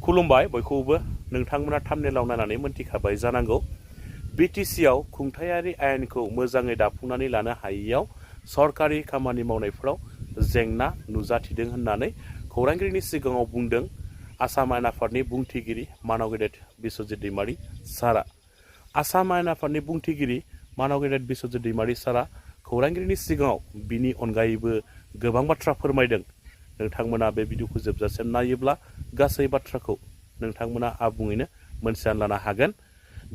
खुलुमबाय बयखौबो नोंथांमोना थाम्बनेलाव नायनानै मोनथिखाबाय जानांगौ बिटिसिआव खुंथायारि आयेनखौ मोजाङै दाफुंनानै लानो हायैयाव सरकारि खामानि मावनायफोराव जेंना नुजाथिदों होननानै खौरांगिरिनि सिगाङाव बुंदों आसाम आयेन आफादनि बुंथिगिरि मानव गेदेर बिस्वजित दैमारी सारा। आसाम आयेन आफादनि बुंथिगिरि मानव गेदेर बिस्वजित दैमारी सारा खौरांगिरिनि सिगाङाव बिनि अनगायैबो गोबां बाथ्रा फोरमायदों। नोंथांमोना बे भिडिअखौ जोबजासिम नायोब्ला गासै बाथ्राखौ नोंथांमोना आबुङैनो मोनथिनानै लानो हागोन।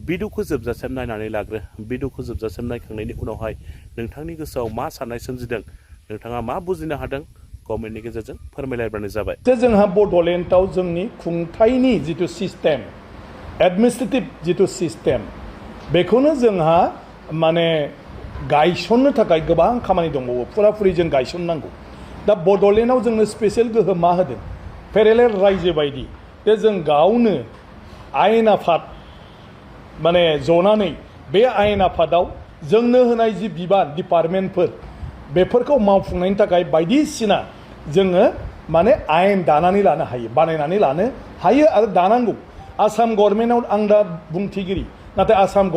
भिडिअखौ जोबजासिम नायनानै लाग्रो। भिडिअखौ जोबजासिम नायखांनायनि उनावहाय नोंथांनि गोसोआव मा साननाय सोमजिदों, नोंथाङा मा बुजिनो हादों, कमेन्टनि गेजेरजों फोरमायलायबानो जाबाय। जोंहा बड'लेण्डआव जोंनि खुंथायनि जिथु सिस्टेम, एडमिनिस्ट्रेटिभ जिथु सिस्टेम, बेखौनो जोंहा माने गायसननो थाखाय गोबां खामानि दंबावो। फुराफुरि जों गायसननांगौ। दा बड'लेण्डआव जोंनो स्पेसियेल गोहोम मा होदों? पेरेलेल रायजो बायदि जे जों गावनो आयेन आफाद माने जनानै बे आयेन आफादाव जोंनो होनाय जि बिबान डिपार्टमेन्टफोर बेफोरखौ मावफुंनायनि थाखाय बायदिसिना जोङो माने आयेन दानानै लानो हायो, बानायनानै लानो हायो आरो दानांगौ। आसाम गभर्नमेन्टआव आं दा बुंथिगिरि, नाथाय आसाम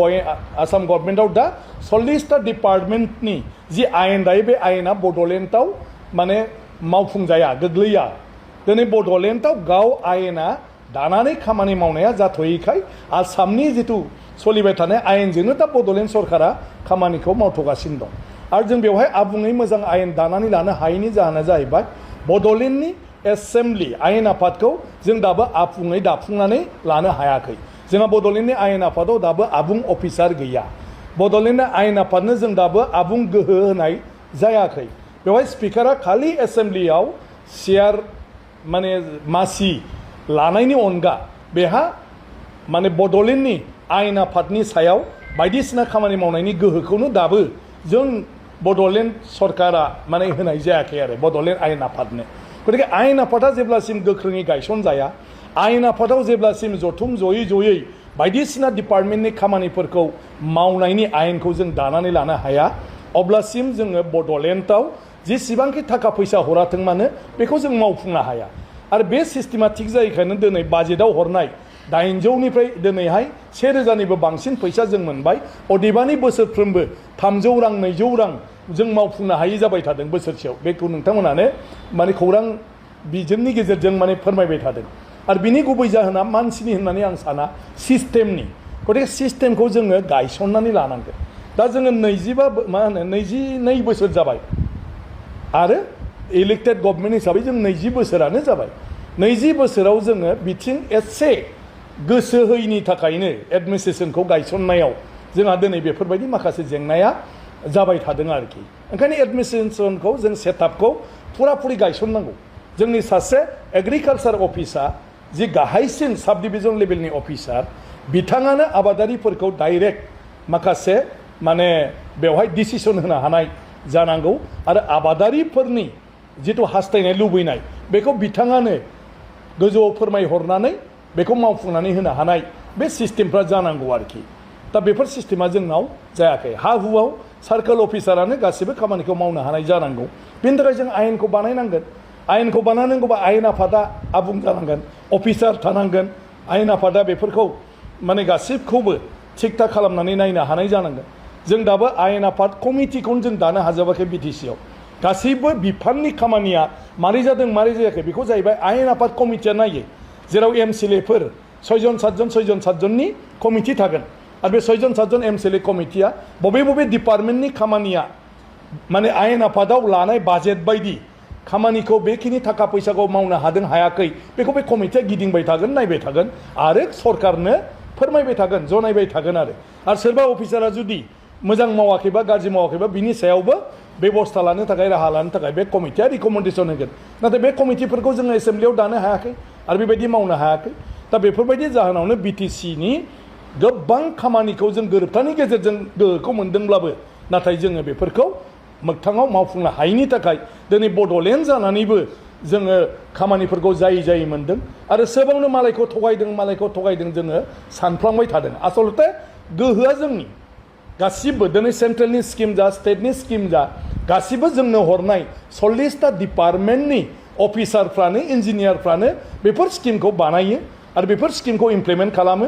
गभर्नमेन्टआव दा 40टा डिपार्टमेन्टनि जि आयेन दायो बे आयेना बड'लेण्डआव माने मावफुंजाया, गोग्लैया। दिनै बड'लेण्डआव गाव आयेना दानानै खामानि मावनाया जाथ'यैखाय आसामनि जिथु सोलिबाय थानाय आयेनजोंनो दा बड'लेण्ड सरकारा खामानिखौ मावथ'गासिनो दं। आरो जों बेवहाय आबुङै मोजां आयेन दानानै लानो हायैनि जाहोना जाहैबाय बड'लेण्डनि एसेम्बलि आयेन आफादखौ जों दाबो आबुङै दाफुंनानै लानो हायाखै। जोंहा बड'लेण्डनि आयेन आफादाव दाबो आबुं अफिसार गैया। बड'लेण्डनि आयेन आफादनो जों दाबो आबुं गोहो होनाय जायाखै। बेवहाय स्पिकारा खालि एसेम्बलियाव चेयार माने मासि लानायनि अनगा बेहा माने बड'लेण्डनि आयेन आफादनि सायाव बायदिसिना खामानि मावनायनि गोहोखौनो दाबो जों बड'लेण्ड सरकारा माने होनाय जायाखै आरो बड'लेण्ड आयेन आफादनो। गतिके आयेन आफादा जेब्लासिम गोख्रोङै गायसनजाया, आयेन आफादाव जेब्लासिम जथुम जयै बायदिसिना डिपार्टमेन्टनि खामानिफोरखौ मावनायनि आयेनखौ जों दानानै लानो हाया, अब्लासिम जोङो बड'लेण्डआव जेसेबांखि थाखा फैसा हराथों मानो बेखौ जों मावफुंनो हाया। आरो बे सिस्टेमा थिग जायैखायनो दिनै बाजेटआव हरनाय 800निफ्राय दिनैहाय 1000निबो बांसिन फैसा जों मोनबाय। अदेबानि बोसोरफ्रोमबो 300 रां 200 रां जों मावफुंनो हायि जाबाय थादों बोसोरसेयाव। बेखौ नोंथांमोनानो माने खौरां बिजोंनि गेजेरजों माने फोरमायबाय थादों। आरो बिनि गुबै जाहोना मानसिनि होननानै आं साना, सिस्टेमनि। गतिके सिस्टेमखौ जोङो गायसननानै लानांगोन। दा जोङो 22 बोसोर जाबाय आरो इलेक्टेड गभर्नमेन्ट हिसाबै जों 20 बोसोरानो जाबाय। 20 बोसोराव जोङो बिथिं एसे गोसो होयैनि थाखायनो एडमिनिस्ट्रेसनखौ गायसननायाव जोंहा दिनै बेफोरबायदि माखासे जेंनाया जाबाय थादों आरोखि। ओंखायनो एडमिनिस्ट्रेसनखौ जों सेटआपखौ फुराफुरि गायसननांगौ। जोंनि सासे एग्रिकालसार अफिसार, जि गाहायसिन साब डिभिजन लेभेलनि अफिसार, बिथाङानो आबादारिफोरखौ डाइरेक्ट माखासे माने बेवहाय डिसिसन होनो हानाय जानांगौ। आरो आबादारिफोरनि जिथु हास्थायनाय लुबैनाय बेखौ बिथाङानो गोजौआव फोरमायहरनानै बेखौ मावफुंनानै होनो हानाय बे सिस्टेमफ्रा जानांगौ आरोखि। दा बेफोर सिस्टेमा जोंनाव जायाखै। हा हुआव सार्कोल अफिसारानो गासिबो खामानिखौ मावनो हानाय जानांगौ। बेनि थाखाय जों आयेनखौ बानायनांगोन। आयेनखौ बानायनांगौबा आयेन आफादा आबुं जानांगोन, अफिसार थानांगोन। आयेन आफादा बेफोरखौ माने गासिबखौबो थिग थाक खालामनानै नायनो हानाय जानांगोन। जों दाबो आयेन आफाद कमिटिखौनो जों दानो हाजोबाखै बिटिसिआव। गासैबो बिफाननि खामानिया मारै जादों मारै जायाखै बेखौ जाहैबाय आयेन आफाद कमिटिया नायो। जेराव एमसिएलएफोर 6 जननि कमिटि थागोन। आरो बे 6 जन एमसिएलए कमिटिया बबे डिपार्टमेन्टनि खामानिया माने आयेन आफादाव लानाय बाजेट बायदि खामानिखौ बेखिनि थाखा फैसाखौ मावनो हादों हायाखै बेखौ बे कमिटिया गिदिंबाय थागोन, नायबाय थागोन आरो सरकारनो फोरमायबाय थागोन, जनायबाय थागोन। आरो सोरबा अफिसारा जुदि मोजां मावाखैबा गाज्रि मावाखैबा बिनि सायावबो बेबस्था लानो थाखाय, राहा लानो थाखाय बे कमिटिया रिकमेन्डेसन होगोन। नाथाय बे कमिटिफोरखौ जोङो एसेम्बलियाव दानो हायाखै आरो बेबायदि मावनो हायाखै। दा बेफोरबायदि जाहोनावनो बिटिसिनि गोबां खामानिखौ जों गोरोबथानि गेजेरजों गोहोखौ मोनदोंब्लाबो नाथाय जोङो बेफोरखौ मोगथाङाव मावफुंनो हायैनि थाखाय दिनै बड'लेण्ड जानानैबो जोङो खामानिफोरखौ जायै मोनदों। आरो सोबावनो मालायखौ थगायदों जोङो सानफ्लांबाय थादों। आसलते गोहोआ जोंनि गासिबो दिनै सेन्ट्रेलनि स्किम जा, स्टेटनि स्किम जा, गासिबो जोंनो हरनाय 40टा डिपार्टमेन्टनि अफिसारफ्रानो, इन्जिनियारफ्रानो बेफोर स्किमखौ बानायो आरो बेफोर स्किमखौ इमप्लिमेन्ट खालामो